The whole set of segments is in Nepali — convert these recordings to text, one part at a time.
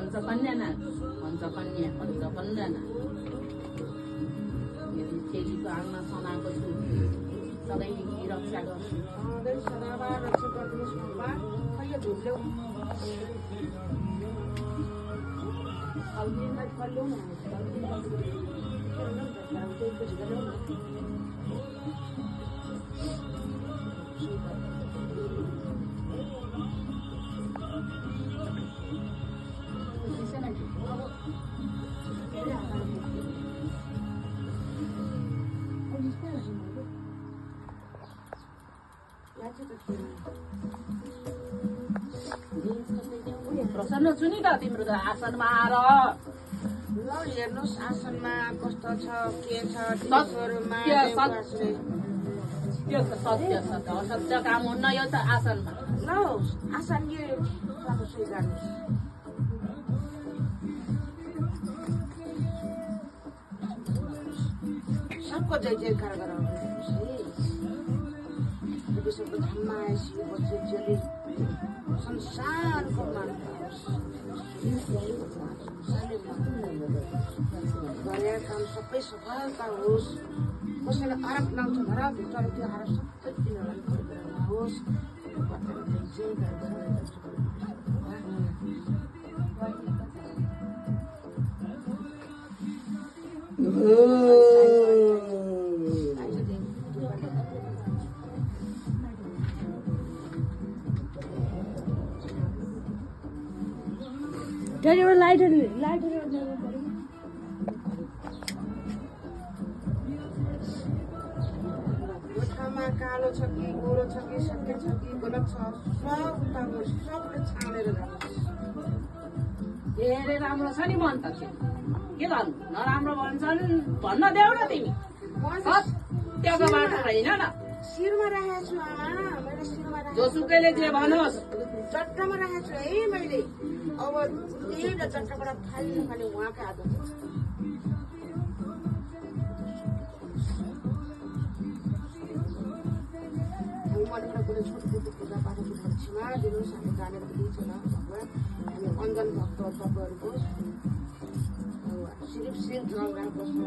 पञ्चकन्या नाच पञ्चकन्या पञ्चकन्या नाच यदि चेलीको आङमा समाएको छु सधैँ रक्षा गर्छु सधैँ सदाबार रक्षा गरिदिनुहोस् भगवान खैले झुल्यौ अल्मीलाई फल्यौ न प्रसन्न छु नि त तिम्रो त आसनमा आएर ल हेर्नुहोस् आसनमा कस्तो छ के छ त्यो त सत्य छ त असत्य काम हुन्न यो त आसनमा ल आसन यो स्वीकार्नुहोस् सबको जय जयकार गराउनुहोस् है विश्वको धाममा आएपछि यो बच्चीले संसारको मान गरेका काम सबै सफलता होस् कसैलाई आरोप लाउँछ घर भित्र त्यो आरोप सबै तिनीहरूलाई होस् लाइटर गोठामा कालो छ कि गोरो छ कि सत्य छ कि गलत छ सबले छानेर धेरै राम्रो छ नि मन त के गर्नु नराम्रो भन्छन् भन्न देऊ न तिमी सत्यको बाटो होइन न शिरमा राखेको छु आमा मैले शिरमा राखेको जोसुकैले जे भनोस् चट्टामा राखेको छु है मैले अब एउटा चट्टाबाट खाली नखाली उहाँकै हात हुन्छ मनबाट कुनै छोटो पूजापाठको पक्षमा दिनुहोस् हामी जानेर पनि छैन भगवान् हामी अन्जन भक्त तपाईँहरूको सिरिफ गङ्गा बस्नु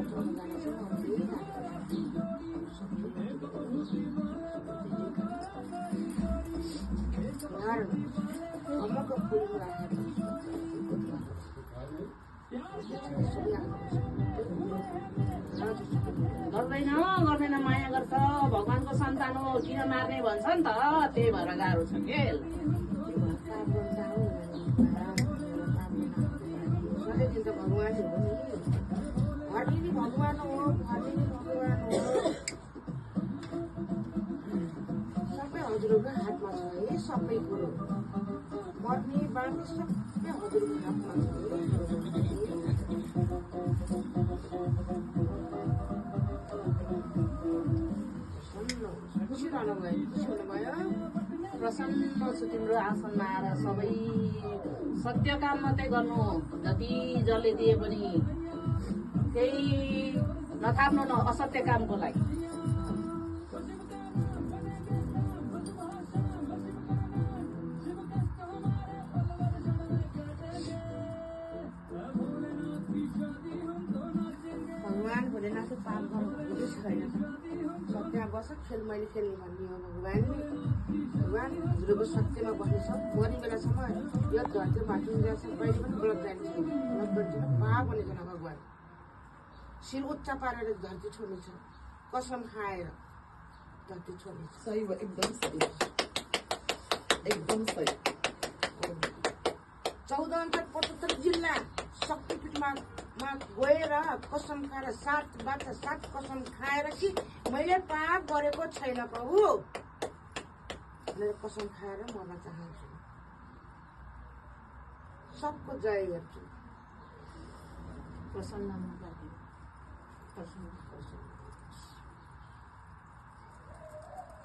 अम्मको फुलमा राखेको गर्दैन माया गर्छ भगवानको सन्तान हो किन मार्ने भन्छ नि त त्यही भएर गाह्रो छ के सधैँ त भगवान हो नि घरले नि भगवान हो घरले नि भगवान हो सबै हजुरको हातमा छ है सबै कुरो मर्ने बाँड्ने सबै हजुरको हातमा छ प्रसन्न छु तिम्रो आसनमा आएर सबै सत्य काम मात्रै गर्नु जति जसले दिए पनि केही नथाप्नु न असत्य कामको लागि भगवान भोलेनाथ पाप गर्नु छैन सत्यमा बस खेल मैले खेल्ने भन्ने हो भगवान हजुरको सत्यमा बस्नेछ मर्ने बेलासम्म यो धरती भाटिन्जेलसम्म कहिले पनि गलत जानेछ गलत गरिदिनु पाप हुने छैन भगवान शिर उच्च पारेर धरती छोड्नेछ कसम खाएर धरती छोड्नेछ सही हो एकदम सही चौध अन्तर 75 जिल्ला शक्तिपीठमा गएर कसम खाएर 7 कसम खाएर कि मैले पाप गरेको छैन प्रभु मैले कसम खाएर मर्न चाहन्छु सबको जय गर्छु प्रसन्न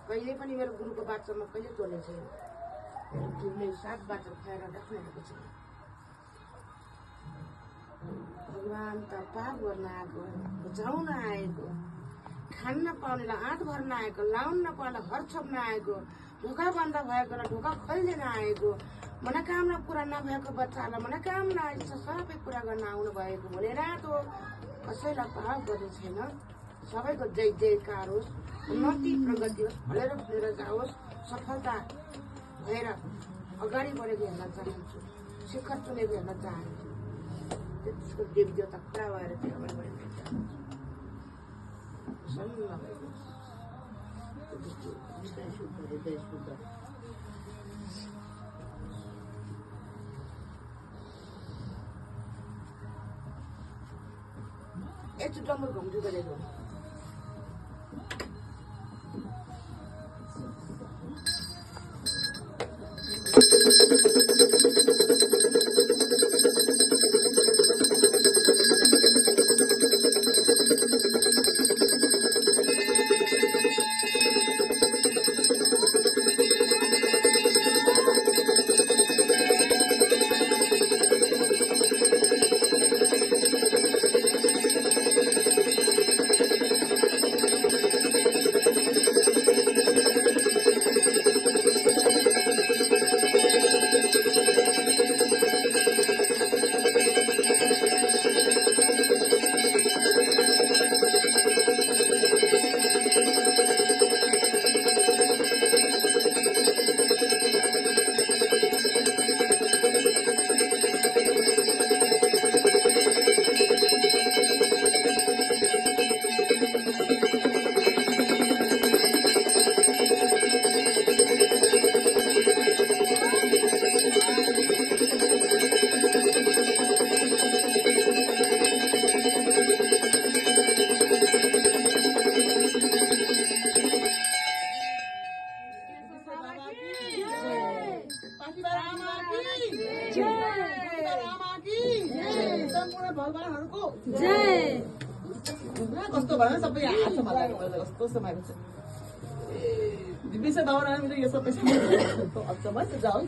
कहिले पनि मेरो गुरुको बाचामा कहिले तोड्ने छैन गुरुले 7 बाचा खाएर राख्नुभएको छ भगवान त पाप गर्न आएको बुझाउन आएको खान नपाउनेलाई आँट भर्न आएको लाउन नपाउनेलाई घर छोप्न आएको ढोका बन्द भएकोलाई ढोका खोलिदिन आएको मनोकामना पुरा नभएको बच्चाहरूलाई मनोकामना सबै पुरा गर्न आउनु भएको भने रातो कसैलाई पाप गर्ने छैन। सबैको जय जयकार होस्, उन्नति प्रगति होस्, फलेर फुलेर जाओस्, सफलता भएर अगाडि बढेको हेर्न चाहन्छु, शिखर चुनेको हेर्न चाहन्छु। त्यसको देवी देवता पुरा भएर त्यो अगाडि बढेको हेर्न चाहन्छु। यस्तो डम्बर घुम्टी गरेको कस्तो भयो सबै हात मलाई कस्तो समाएको छ दिपेश दाउरा मेरो यो सबै जाऊ